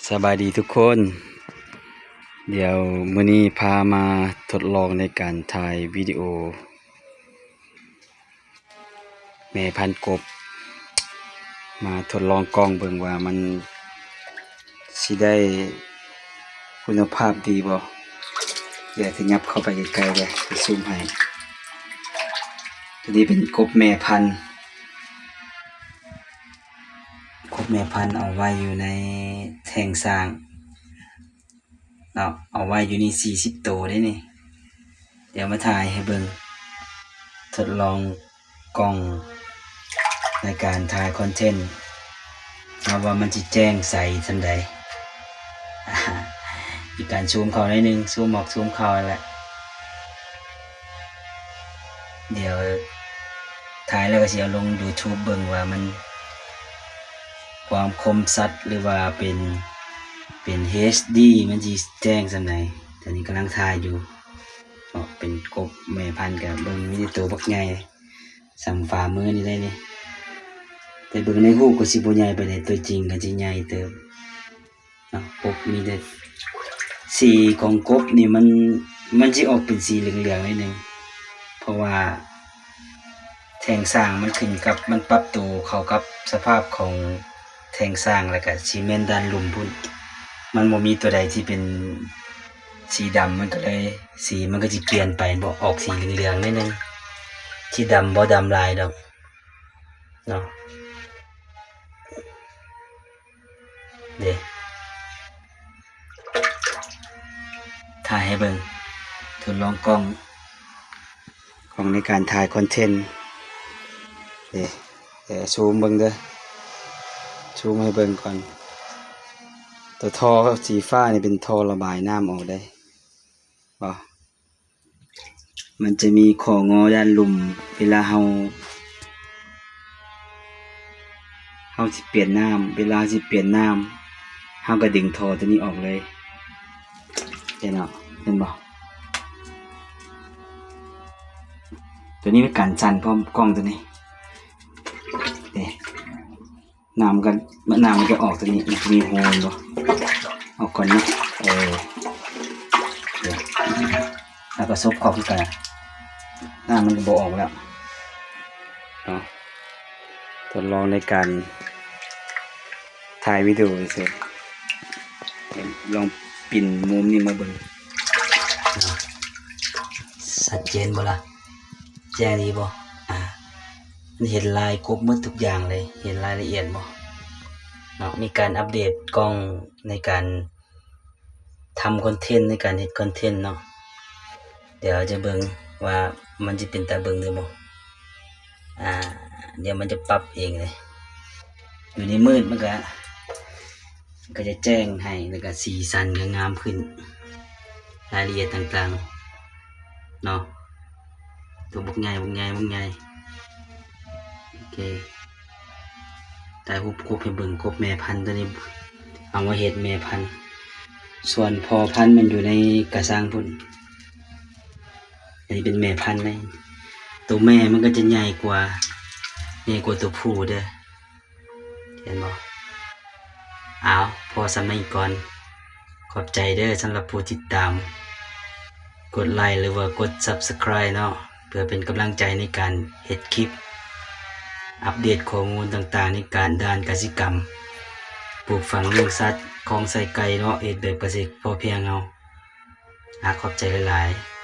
ສະບາຍດີທຸກຄົນ, ດຽວມື້ນີ້ພາມາທົດລອງໃນການຖ່າຍວິດີໂອແມ່ພັນກົບ, ມາທົດລອງກ້ອງເບິ່ງວ່າມັນຊິໄດ້ຄຸນນະພາບດີບໍ່. ດຽວຊິຫຍັບເຂົ້າໄປໃກ້ໆເດີ ຊິຊູມໃຫ້. ໂຕນີ້ເປັນກົບແມ່ພັນ. ກົບແມ່ພັນເອົາໄວ້ຢູ່ໃນແທ່ງສ້າງເນາະ, ເອົາໄວ້ຢູ່ນີ້ສີ່ສິບໂຕເດ້ນີ້. ດຽວມາຖ່າຍໃຫ້ເບິ່ງ, ທົດລອງກ້ອງໃນການຖ່າຍຄອນເທັນເນາະ ວ່າມັນຊິແຈ້ງໃສສ່ຳໃດ. ມີການຊູມເຂົ້າໜ້ອຍໜຶ່ງ, ຊູມອອກ, ຊູມເຂົ້າຫັ້ນແຫຼະ. ດຽວຖ່າຍແລ້ວກໍຊິເອົາລົງຢູທູບເບິ່ງວ່າມັນ ຄວາມຄົມຊັດ ຫຼືວ່າເປັນ ເປັນເອັດດີ ມັນຊິແຈ້ງສ່ຳໃດ. ຕອນນີ້ກຳລັງຖ່າຍຢູ່ເນາະ, ເປັນກົບແມ່ພັນ ກໍເບິ່ງມີແຕ່ໂຕບັກໃຫຍ່ສ່ຳຝ່າມືນີ້ໄດ໋ນີ້. ແຕ່ເບິ່ງໃນຮູບກໍຊິບໍ່ໃຫຍ່ປານໃດ, ຕົວຈິງກໍຊິໃຫຍ່ເຕີບ. ເນາະ, ກົບມີແຕ່ ສີຂອງກົບນີ້ມັນ ມັນຊິອອກເປັນສີເຫຼືອງໆໜ້ອຍໜຶ່ງ ເພາະວ່າແທ່ງສ້າງມັນຂຶ້ນກັບ ມັນປັບໂຕເຂົ້າກັບສະພາບຂອງແທ່ງສ້າງ ແລ້ວກະຊີເມັນດ້ານລຸ່ມພຸ້ນ. ມັນບໍ່ມີຕົວໃດທີ່ເປັນສີດຳ, ມັນກໍເລີຍ ສີມັນກໍຊິປ່ຽນໄປ, ບໍ່ອອກສີເຫຼືອງໆໜ້ອຍໜຶ່ງ, ສີດຳບໍ່ດຳຫຼາຍດອກເນາະ. ເດ້ ຖ່າຍໃຫ້ເບິ່ງ, ທົດລອງກ້ອງ ກ້ອງໃນການຖ່າຍຄອນເທັນ. ເດ້ ເອີ ຊູມເບິ່ງເດີ, ຊູມໃຫ້ເບິ່ງກ່ອນ. ຕົວທໍ່ສີຟ້ານີ້ເປັນທໍ່ລະບາຍນ້ຳອອກເດ້ ບໍ່? ມັນຈະມີຂໍ້ງໍດ້ານລຸ່ມ ເວລາເຮົາ ເຮົາຊິປ່ຽນນ້ຳ, ເວລາເຮົາຊິປ່ຽນນ້ຳ ເຮົາກໍດຶງທໍ່ຕົວນີ້ອອກເລີຍ. ເຫັນເນາະ? ເຫັນບໍ່? ຕົວນີ້ເປັນການສັ່ນພ້ອມກ້ອງຕົວນີ້. ເດ້ ນ້ຳມັນກໍ ນ້ຳມັນຈະອອກຕົວນີ້, ມັນຈະມີຮູເຫັນບໍ່? ອອກກ່ອນເນາະ. ເອີ ແລ້ວກໍສົບເຂົ້າຄືກັນ, ນ້ຳມັນກໍບໍ່ອອກແລ້ວເນາະ. ທົດລອງໃນການຖ່າຍວິດີໂອຊື່ໆ. ລອງປິ່ນມຸມນີ້ມາເບິ່ງ. ຊັດເຈນບໍ່ລະ? ແຈ້ງດີບໍ່? ອາ ມັນເຫັນລາຍຄົບໝົດທຸກຢ່າງເລີຍ, ເຫັນລາຍລະອຽດບໍ່ເນາະ? ມີການອັບເດດກ້ອງໃນການທຳຄອນເທັນ, ໃນການເຮັດຄອນເທັນເນາະ. ດຽວຈະເບິ່ງວ່າມັນຈະເປັນຕາເບິ່ງຫຼືບໍ່. ອາ ດຽວມັນຈະປັບເອງເລີຍ. ຢູ່ໃນມືດມັນກະ ກໍຈະແຈ້ງໃຫ້ ແລ້ວກໍສີສັນກໍງາມຂຶ້ນ, ລາຍລະອຽດຕ່າງໆເນາະ. ໂຕບັກໃຫຍ່ ບັກໃຫຍ່ ບັກໃຫຍ່. ໂອເຄ ຖ່າຍຮູບກົບໃຫ້ເບິ່ງ, ກົບແມ່ພັນຕົວນີ້ ເອົາມາເຮັດແມ່ພັນ, ສ່ວນພໍ່ພັນມັນຢູ່ໃນກະຊັງພຸ້ນ. ອັນນີ້ເປັນແມ່ພັນໃນ ໂຕແມ່ມັນກໍຈະໃຫຍ່ກວ່າ ໃຫຍ່ກວ່າໂຕຜູ້ເດີ. ເຫັນບໍ່? ເອົາ ພໍສ່ຳນີ້ກ່ອນ. ຂອບໃຈເດີສຳລັບຜູ້ຕິດຕາມ, ກົດໄລຫຼືວ່າກົດ Subscribe ເນາະ, ເພື່ອເປັນກຳລັງໃຈໃນການເຮັດຄລິບ ອັບເດດຂໍ້ມູນຕ່າງໆ ໃນການ ດ້ານກະສິກຳ, ປູກຝັງ, ລ້ຽງສັດ, ຄອງໃສ່ໄກ່ເນາະ, ເຮັດແບບກະເສດພໍພຽງເຮົາ. ອາ ຂອບໃຈຫຼາຍໆ.